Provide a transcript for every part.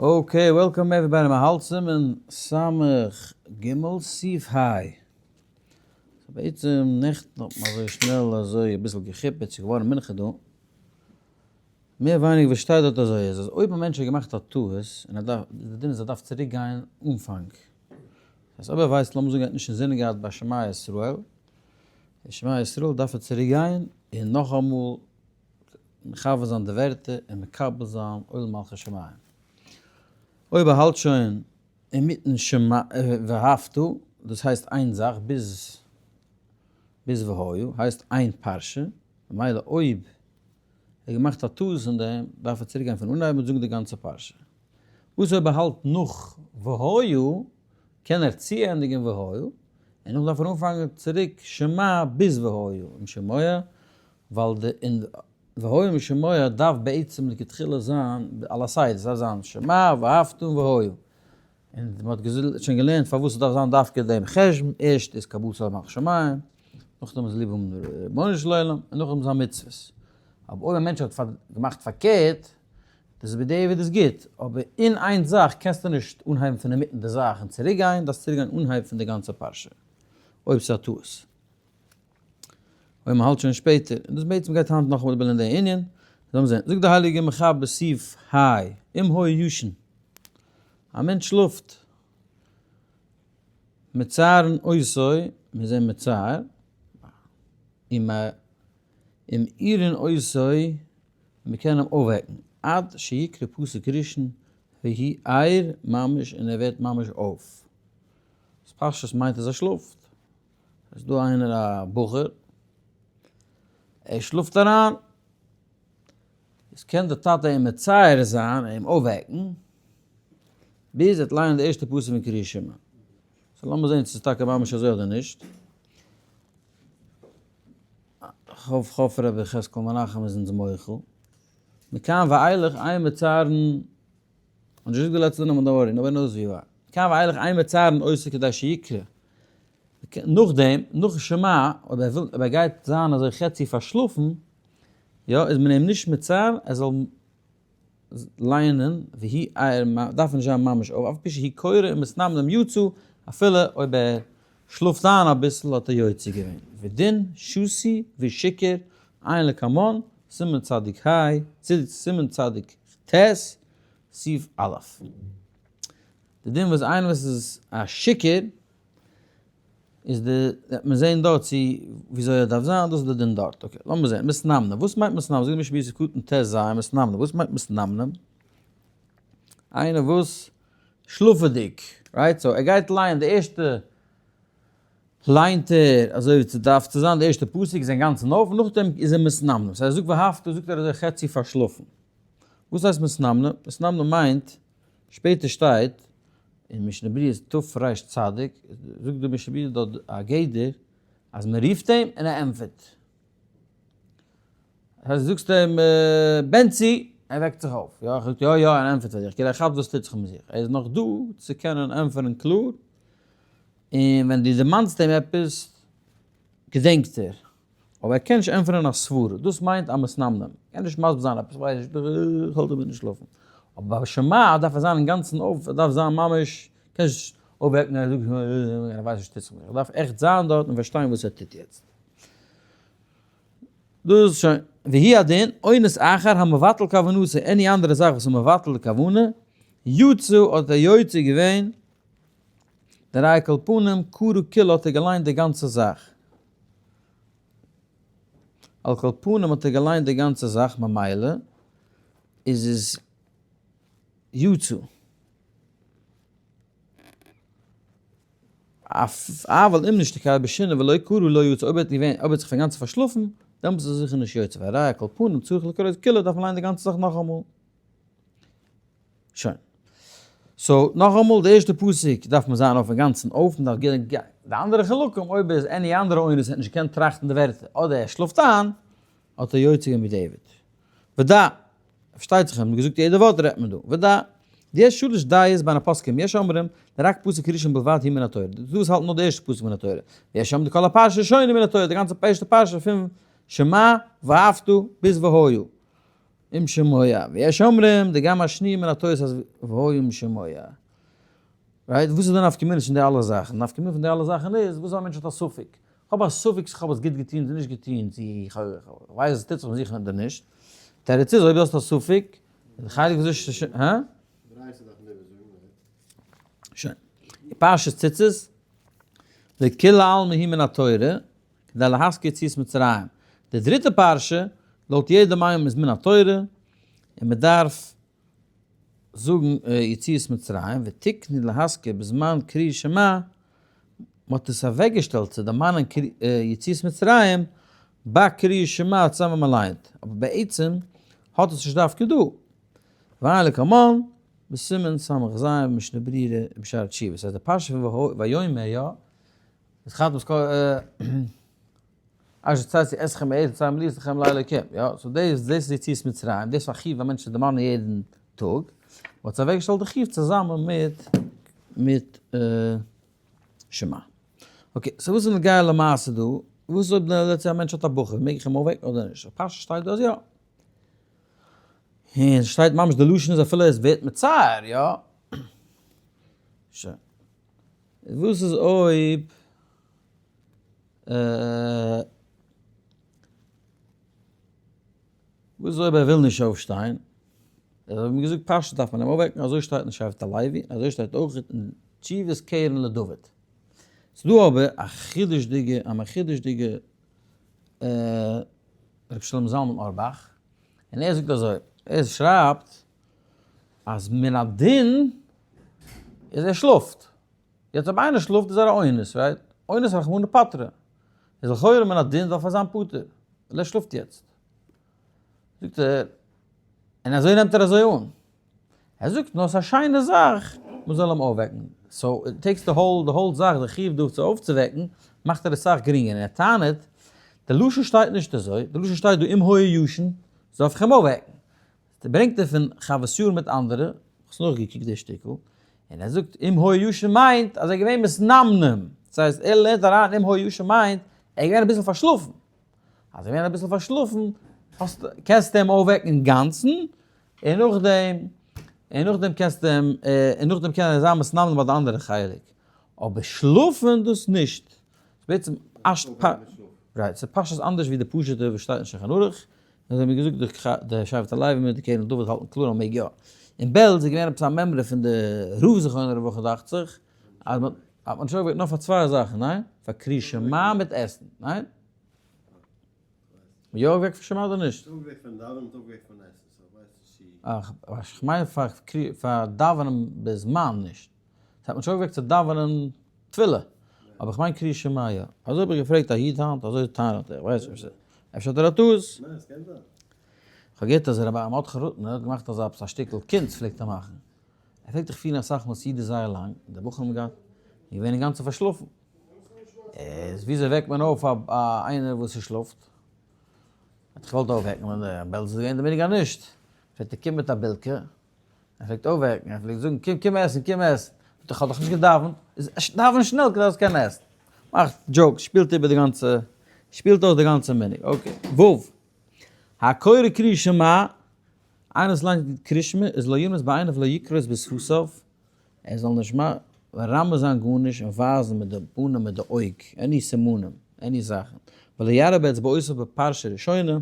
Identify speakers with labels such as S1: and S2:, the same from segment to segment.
S1: Okay, welcome everybody, מען האלט סימן סמך ג סעיף היי. So בעצם נעכטן האט מען אזוי שנעל אזוי אביסל געכיפערט, ס'איז געווארן מנחה דא. מער ווייניגער וואס שטייט דארט אזוי איז אז אויב א מענטש האט געמאכט א טעות און ער דארף, די דין איז ער דארף צוריק גיין אנפאנג. דאס הייסט אויב ער ווייסט לאמיר זאגן ער האט נישט אינזינען געהאט ביי שמע ישראל, און שמע ישראל דארף ער צוריק גיין און נאכאמאל מכוון זיין די ווערטער און מקבל זיין עול מלכות שמים. אויב ער האלט שוין אינמיטן שמע ואהבת, דאס הייסט איין זאך ביז ביז והיה הייסט איין פרשה, ממילא אויב ער האט געמאכט א טעות אין דעם דארף ער צוריק גיין פון אנהייב און זאגן די גאנצע פרשה. וואס אויב ער האלט נאך והיה קען ער צוענדיגן והיה און נאך דארף ער אנפאנגען צוריק שמע ביז והיה און שמוע ווייל די אין והיה אם שמוע דארף בעצם לכתחילה זיין על הסדר, עס דארף זיין שמע ואהבת און והיה, און מען האט שוין געלערנט פארוואס עס דארף זיין דווקא דעם חשבון, ערשט איז קבלת עול מלכות שמים, נאכדעם איז ליב האבן רבונו של עולם, און נאכדעם זיין מצוות. אבער אויב א מענטש האט געמאכט פארקערט, דאס איז בדיעבד איז גוט, אבער אין איין זאך קענסטו נישט אנהייבן פון אינמיטן די זאך און צוריק גיין, דארפסט צוריק גיין אנהייב פון די גאנצע פרשה, אויב ס'איז א טעות. אויב מ'האלט שוין שפעטער, און דאס בעצם גייט היינט נאכאמאל איבער אין די ענין, לאמיר זען, זאגט די הייליגע מחבר סעיף ה, אם היה ישן, א מענטש שלאפט, מצערין אותו, מיר זענען מצער, ומעירין אותו, מ'קען אים אויפוועקן, עד שיקרא פסוק ראשון והוא ער ממש און ער ווערט ממש אויף. דאס פשטות מיינט אז ער שלאפט. איז דא איינער א בחור, ער שלאפט אריין, איז קען די טאטע אים מצער זיין, אים אויפוועקן, ביז ער וועט ליינען די ערשטע פסוק פון קריאת שמע. So לאמיר זען צו ס'איז טאקע ממש אזוי אדער נישט. כ'האף כ'האף רבי יחזקאל מנחם איז אונז מוחל. מכאן ואילך אין מצערין, און נישט געזאגט די לעצטע נאמען don't worry, nobody knows who you are. מכאן ואילך אין מצערין אותו כדי שיקרא. נאכדעם, נאך שמע, אויב ער וויל, אויב ער גייט זיין אזוי חצי פארשלאפן, יא, איז מען אים נישט מצער ער זאל לייענען, והוא ער, דארף נישט זיין ממש אויף, אף על פי שהוא קורא ומתנמנם יצא, אפילו אויב ער שלאפט איין אביסל האט ער יוצא געווען. ודין שתוי ושיכור, עיין לקמן, סימן צדיק ה, סימן צדיק ט, סעיף א'. די דין וואס איינער וואס איז א שיכור איז די וועט מען זעהן דארט צו וויאזוי ער דארף זיין דאס איז די דין דארט okay לאמיר זעהן מתנמנם וואס מיינט מתנמנם זאג משנה ברורה קטן ט ז מתנמנם וואס מיינט מתנמנם איינער וואס שלאפעדיג right so ער גייט לייען די ערשטע ליינט ער אזוי ווי ס'דארף צו זיין די ערשטע פסוק איז אינגאנצן אויף נאכדעם איז ער מתנמנם so ער זאגט ואהבת זאגט ער אזוי חצי פארשלאפן וואס הייסט מתנמנם מתנמנם מיינט שפעטער שטייט אין משנה ברורה תר צדיק, זאגט די משנה ברורה דארט א גדר אז מען רופט אים און ער ענטפערט. דאס הייסט דו זאגסט אים בנצי, ער וועקט זיך אויף, יא, ער זאגט יא יא און ענטפערט פאר דיך, כאילו ער כאפט וואס טוט זיך מיט זיך, ער איז נאך דא צו קענען ענטפערן קלאר, און ווען דו דערמאנסט אים עפעס געדענקט ער. אבער ער קען נישט ענטפערן א סברה, דאס מיינט א מתנמנם, ער קען נישט מסביר זיין עפעס, כ'ווייס נישט, איך האלט אינמיטן שלאפן. אבער ביי שמע דארף ער זיין אינגאנצן אויף, ער דארף זיין ממש, קענסט נישט אויפוועקן און ער זאגט ער ווייסט נישט וואס טוט זיך, ער דארף עכט זיין דארט און פארשטיין וואס ער טוט יעצט. דאס איז שוין, והוא הדין, אונס אחר המבטל כוונתו, any אנדערע זאך וואס איז מבטל די כוונה, יצא האט ער יוצא געווען, דהרי על כל פנים קרא כולה האט ער געליינט די גאנצע זאך. על כל פנים האט ער געליינט די גאנצע זאך ממילא איז עס יצא. אבל אם נשתכר בשינה ולא קרא לא יצא אויב ער האט געווען אויב ער האט זיך אינגאנצן פארשלאפן דעמאלטס איז ער זיכער נישט יוצא והראיה על כל פנים צריך לקרות כולה דארף מען ליינען די גאנצע זאך נאכאמאל. שוין. So נאכאמאל די ערשטע פסוק דארף מען זיין אויף אינגאנצן אויף, מען דארף געבן די אנדערע חלקים, אויב איז any אנדערע אונס האט נישט געקענט טראכטן די ווערטער, אדער ער שלאפט איין, האט ער יוצא געווען בדיעבד. ודע, פארשטייט זיך אז מען האט געזאגט יעדע ווארט רעדט מען דא. ודע, דיש שלש דעות בין הפוסקים, יש אומרים, דרק פסוק ראשון בלבד הוא מן התורה, די וואס האלטן נאר די ערשטע פסוק מן התורה, ויש אומרים דכל הפרשה ראשונה מן התורה, די גאנצע ערשטע פרשה פון שמע ואהבת ביז והיה. אם שמוע, ויש אומרים דגם השני מן התורה אז והיה אם שמוע. Right? וואס איז די נפקא מינה צווישן די אלע זאכן? נפקא מינה פון די אלע זאכן איז, וואס א מענטש האט א ספק. כ'האב א ספק צו כ'האב עס גוט געטון צו נישט געטון, צו כ'ווייס עס טוט זיך מיט זיך אדער נישט. תירוץ איז, אויב דו האסט א ספק, איז די חלק וואס איז, הא? שוין. פרשת ציצית, לכולי עלמא היא מן התורה, כדי להזכיר יציאת מצרים. די דריטע פרשה, לויט יעדעם איינעם איז מן התורה, און מען דארף זאגן יציאת מצרים, ותקנו להזכיר בזמן קריאת שמע, מען האט עס אוועקגעשטעלט צו דערמאנען יציאת מצרים ביי קריאת שמע צוזאמען ווען מען ליינט, אבער בעצם האט עס נישט דווקא דא. ועיין לקמן, בסימן ס"ז משנה ברורה ובשערי תשובה, ס'הייסט די פרשה פון ויאמר יא, איז חתמת כל אשר הוצאתי אתכם מארץ מצרים להיות לכם לאלקים, יא, so דאס דאס איז יציאת מצרים, דאס איז א חיוב א מענטש צו דערמאנען יעדן טאג, מ'האט עס אוועקגעשטעלט די חיוב צוזאמען מיט מיט שמע. Okay, so וואס איז נוגע למעשה דא? וואס איז אויב let's say א מענטש האט א בחור, מעג איך אים אויפוועקן אדער נישט? פשט שטייט דא אז יא. און ס'שטייט ממש די לשון איז אפילו עס ווערט מצער, יא. שוין. וואס איז אויב וואס איז אויב ער וויל נישט אויפשטיין? אזוי ווי מ'האט געזאגט פשטות דארף מען אים אויפוועקן, אזוי שטייט אין שבט הלוי, אזוי שטייט אויך אין תשובת קרן לדוד. ס'דא אבער א חידוש'דיגע, א מחודש'דיגע ר' שלמה זלמן אורבאך, און ער זאגט אזוי, ער שרייבט אז מן הדין איז ער שלאפט, יעצט אויב איינער שלאפט איז ער א אונס, right? אונס רחמנא פטריה, איז לכאורה מן הדין דארף ער זיין פטור, ווייל ער שלאפט יעצט. זאגט ער, און אזוי נעמט ער אזוי אן. ער זאגט נאר ס'איז א שיינע זאך מען זאל אים אויפוועקן, so it takes the whole די whole זאך די חיוב דא צו אויפצווועקן מאכט ער עס סאך גרינגער, און ער טענה'ט די לשון שטייט נישט אזוי, די לשון שטייט דא אם היה ישן דארף איך אים אויפוועקן, ברענגט ער פון חוות יאיר מיט אנדערע, איך האב עס נאכגעקוקט די שטיקל, און ער זאגט אם היה ישן מיינט אז ער איז געווען מתנמנם, דאס הייסט ער לערנט אריין אם היה ישן מיינט ער איז געווען אביסל פארשלאפן, אז ער איז געווען אביסל פארשלאפן האסט קענסטו אים אויפוועקן אינגאנצן, און נאכדעם, און נאכדעם קענסטו אים, און נאכדעם קען ער זיין מתנמנם ביי די אנדערע חלק. אבער שלאפן דאס נישט. בעצם אשט פ, right, ס'איז פשטות אנדערש ווי די פשוט'ע וואס שטייט אין שולחן ערוך, און אזוי האט מיר געזאגט די שבט הלוי מיט די קרן דוד האלטן קלאר אז מ'מעג יא. אין בעלז איז געווען עפעס א מימרא פון די רב זכרונו לברכה דאכט זיך, אז מ'האט האט מען נישט אויפגעוועקט נאר פאר צוויי זאכן, ניין? פאר קריאת שמע מיט עסן, ניין? יא אויפגעוועקט פאר שמע אדער נישט?
S2: אויפגעוועקט פארן דאווענען און אויפגעוועקט פארן עסן, so כ'ווייס נישט צו.
S1: אה, כ'מיין פאר פאר דאווענען בזמן נישט. ס'האט מען נישט אויפגעוועקט צו דאווענען תפילה. אבער כ'מיין קריאת שמע יא. אזוי האב איך געפרעגט א איד היינט, אזוי טענה'ט ער, כ'ווייס נישט אפשר האט ער א טעות.
S2: ניין, ס'קען זיין.
S1: כ'האב געהערט אז רבי מרדכי רוטנער האט געמאכט אזא עפעס א שטיקל קונץ פלעגט ער מאכן. ער פלעגט זיך פירן אסאך מאל סעודות זייער לאנג, און די בחורים האבן געהאט, און געווען אינגאנצן פארשלאפן. איז וויאזוי וועקט מען אויף א איינער וואס ס'שלאפט? האט זיך געוואלט אויפוועקן, ווען די בעלז איז געווען די מנהג אז נישט, פלעגט ער קומען מיט א בילקע, ער פלעגט אויפוועקן, ער פלעגט זאגן קום קום עסן קום עסן, זאגט ער כ'האב דאך נישט געדאווענט, איז דאווען שנעל כדי זאלסט קענען עסן, מאכט jokes, שפילט איבער די גאנצע, שפילט אויס די גאנצע מנהג, okay. ו' הקורא קריאת שמע, איינער וואס ליינט קריאת שמע איז לא ירמוז בעיניו ולא יקרוז בשפתיו, ער זאל נישט מרמז זיין גארנישט און ווייזן מיט די פנים מיט די אויג, any סימנים, any זאכן, ולא יראה באצבעותיו בפרשה ראשונה,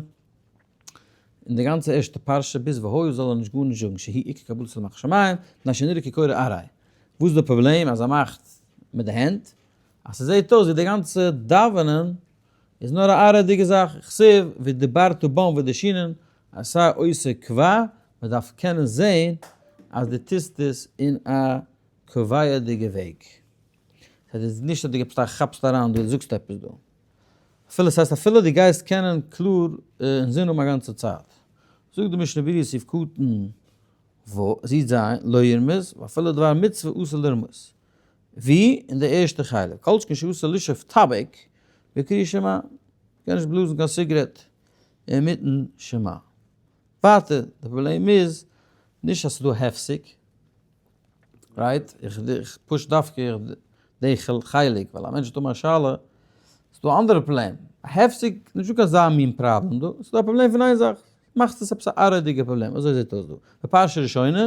S1: אין די גאנצע ערשטע פרשה ביז והיה זאל ער נישט גארנישט זאגן שהיא עיקר קבלת עול מלכות שמים, מפני שנראה כקורא עראי. וואס איז די פראבלעם אז ער מאכט מיט די הענט? אז ס'זעט אויס ווי די גאנצע דאווענען איז נאר א עראי'דיגע זאך, כתיב ודברת בם ודשינן, עשה עושה קבע, מען דארף קענען זעהן אז דו טוסט עס אין א קביעה'דיגע וועג. ס'איז נישט אז דו גיבסט א כאפסט אריין דא, דו זאגסט עפעס דא. אפילו ס'הייסט אפילו דו גייסט קענען קלאר אינזין האבן א גאנצע צייט. זאגט די משנה ברורה סעיף קטן ו, ז ז, לא ירמוז, ואפילו דבר מצוה אסור לרמוז. ווי אין די ערשטע חלק, כל שכן שאסור לשאוף טאביק בקריאת שמע, מ'קען נישט בלאזן קיין סיגרעט אינמיטן שמע. ווייטער, די פראבלעם איז נישט אז ס'איז דא הפסק, right? איך push דווקא די חלק, ווייל א מענטש האט אמאל א שאלה, ס'איז דא א אנדערע פראבלעם, א הפסק, נישטא קיין אזא מין פראבלעם דא, ס'איז דא א פראבלעם פון איין זאך. מאכסט עס עפעס א עראי'דיגע פראבלעם, אזוי זעט אויס דא. בפרשה ראשונה,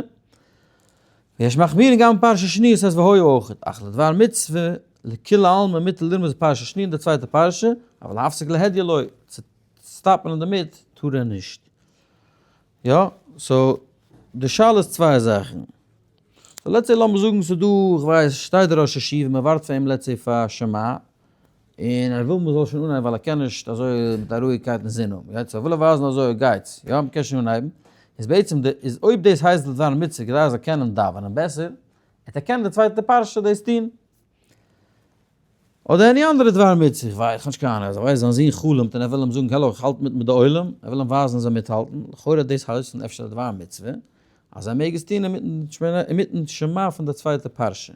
S1: ויש מחמירין גם בפרשה שניה, ס'הייסט והיה אויך, אך לדבר מצוה, לכולי עלמא מותר לרמוז בפרשה שניה אין די צווייטע פרשה, אבל להפסיק להדיא לא, צו סטאפן אינדערמיט טאר ער נישט. יא, so די שאלה איז צוויי זאכן. so let's say לאמיר זאגן ס'איז דא, איך ווייס, שטייט דער ראש ישיבה, מען ווארט פאר אים let's say פאר שמע, און ער וויל מען זאל שוין אנהייבן ווייל ער קען נישט אזוי מיט א רואיגקייט אין זין האבן, יעצט ער וויל ווייזן אזוי גייטס, יא מען קען שוין אנהייבן, איז בעצם די איז אויב דאס הייסט לדבר מצוה כדי ער זאל קענען דאווענען בעסער, וועט ער קענען די צווייטע פרשה דאס טון. אדער any אנדערע דבר מצוה, איך ווייס, איך האב נישט קיין אהנונג, אז ער ווייסט זיין זון חלומ'ט און ער וויל אים זאגן העלא איך האלט מיט מיט די עולם, ער וויל אים ווייזן אז ער מיטהאלטן, לכאורה דאס הייסט אפשר א דבר מצוה, אז ער מעג עס טון אינמיטן שמע פון די צווייטע פרשה.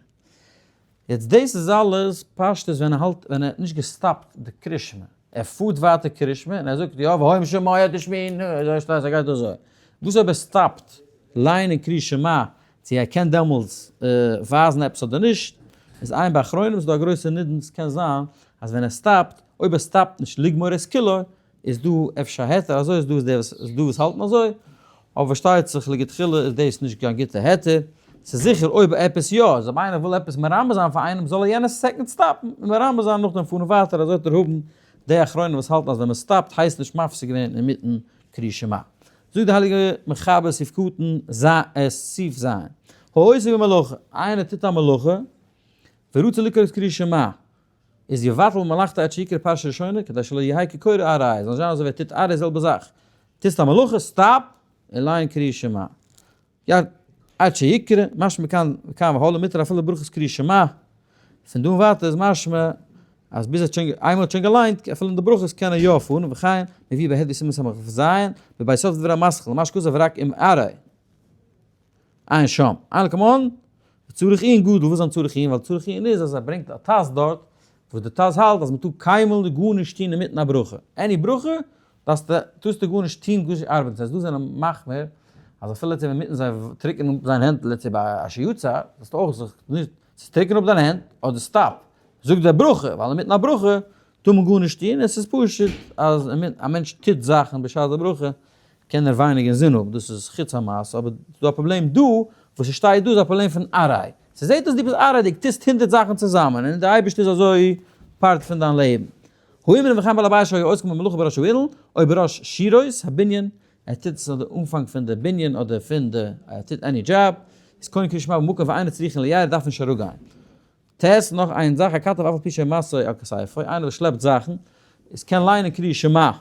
S1: יעצט דאס איז אלעס פשטות ווען ער האלט ווען ער האט נישט געסטאפט די קרישמע, ער פארט ווייטער קרישמע און ער זאגט יא והיה אם שמוע תשמעון, אזוי שטייט ער גייט אזוי, וואס אויב ער סטאפט ליינען קרי שמע צו ער קען דעמאלטס ווייזן עפעס אדער נישט, איז עיין באחרונים ס'איז דא א גרויסע נידון ס'קען זיין אז ווען ער סטאפט אויב ער סטאפט נישט לגמור את כולו איז דא אפשר א היתר אזוי איז דא וואס די וואס איז דא וואס האלטן אזוי, אבער פארשטייט זיך לכתחילה איז דאס נישט קיין גוטע היתר, ס'איז זיכער אויב עפעס יא, אז אויב איינער וויל עפעס מרמז זיין פאר איינעם זאל ער יענע second סטאפן און מרמז זיין נאכדעם פארן ווייטער אזוי וועט ער האבן די אחרונים וואס האלטן אז ווען מ'סטאפט הייסט נישט מפסיק געווען אינמיטן קרי שמע. זאגט די הייליגע מחבר סעיף קטן ז ע סעיף ז, העוסק במלאכה, איינער טוט א מלאכה ורוצה לקרוא את קרי שמע, איז יבטל מלאכתו עד שיקרא פרשה ראשונה כדי שלא יהא כקורא עראי, זאל נישט זיין אזוי ווי ער טוט עראי זעלבע זאך, טוסט א מלאכה stop און ליין קריאת שמע, יא עד שיקרא, משמע מכאן מכאן והלאה מותר אפילו ברכות קריאת שמע, פון דא און ווייטער איז משמע אז ביז ער האט שוין איינמאל האט שוין געליינט אפילו אין די ברכות קען ער יא פארן, וכן מביא בהדיא סימן ס"ז, בבית סוף דברי המתחיל, למה שכתב רק אם עראי. עיין שם. עיין לקמן, צריך עיון גדול, וואס איז זיין צריך עיון? ווייל צריך עיון איז אז ער ברענגט א טז דארט, וואס די טז האלט אז מען טאר קיינמאל גארנישט טון אינמיטן א ברכה. any ברכה דארפסטו, טארסטו גארנישט טון, גארנישט ארבעטן. ס'הייסט דא זענען מחמיר אז אפילו צו אינמיטן זיי טריקענען אפ זיין הענט let's say ביי אשר יצר, זאלסטו אויך זיך נישט, צו טריקען אפ דיין הענט אדער stop, זאג די ברכה, ווייל אינמיטן א ברכה טאר מען גארנישט טון, עס איז פשוט אז א מענטש טוט זאכן בשעת די ברכה, קען ער ווייניג אינזין האבן, דאס איז חוץ המעשה, אבער ס'דא א פראבלעם דא, וואס ס'שטייט דא איז א פראבלעם פון עראי, ס'זעט אויס דו ביסט עראי'דיג, טוסט הונדרעט זאכן צוזאמען, און די אייבערשטער איז אזוי part פון דיין לעבן. האומרים וכן בעל הבית שהיה עוסק במלאכה בראש האילן, או בראש שורות הבנין, ער טוט עס אט די אנפאנג פון די בנין אדער פון די, ער טוט any job, איז קורין קריאת שמע במקום ואינו צריכין לירד, דארף נישט אראפגיין. ט, נאך איין זאך, הכתף אף על פי שמשאו על כתפו, איינער וואס שלעפט זאכן, איז קען ליינען קריאת שמע,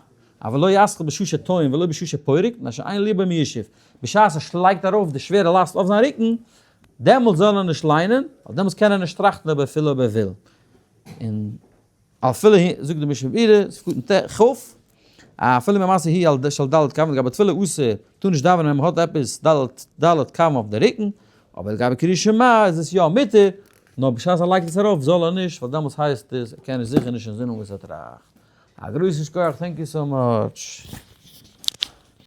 S1: אבל לא יתחיל בשעה שטוען ולא בשעה שפורק, מפני שאין ליבו מיושב, בשעת ער לייגט ארויף די שווערע לאסט אויף זיין רוקן, דעמאלטס זאל ער נישט ליינען, ווייל דעמאלטס קען ער נישט טראכטן אויב ער וויל אויב ער וויל. און אפילו זאגט די משנה ברורה, סעיף קטן ט, כ, אפילו במשא הוא על של ד' קבין לגבי תפילה אסור, טאר נישט דאווענען ווען מען האט עפעס ד' קבין אויף די רוקן, אבער לגבי קריאת שמע איז עס יא מותר, נאר בשעת ער לייגט עס ארויף זאל ער נישט, ווייל דעמאלטס הייסט עס ער קען נישט זיכער נישט אינזינען וואס ער טראכט. א גרויסן שכוח thank you so much.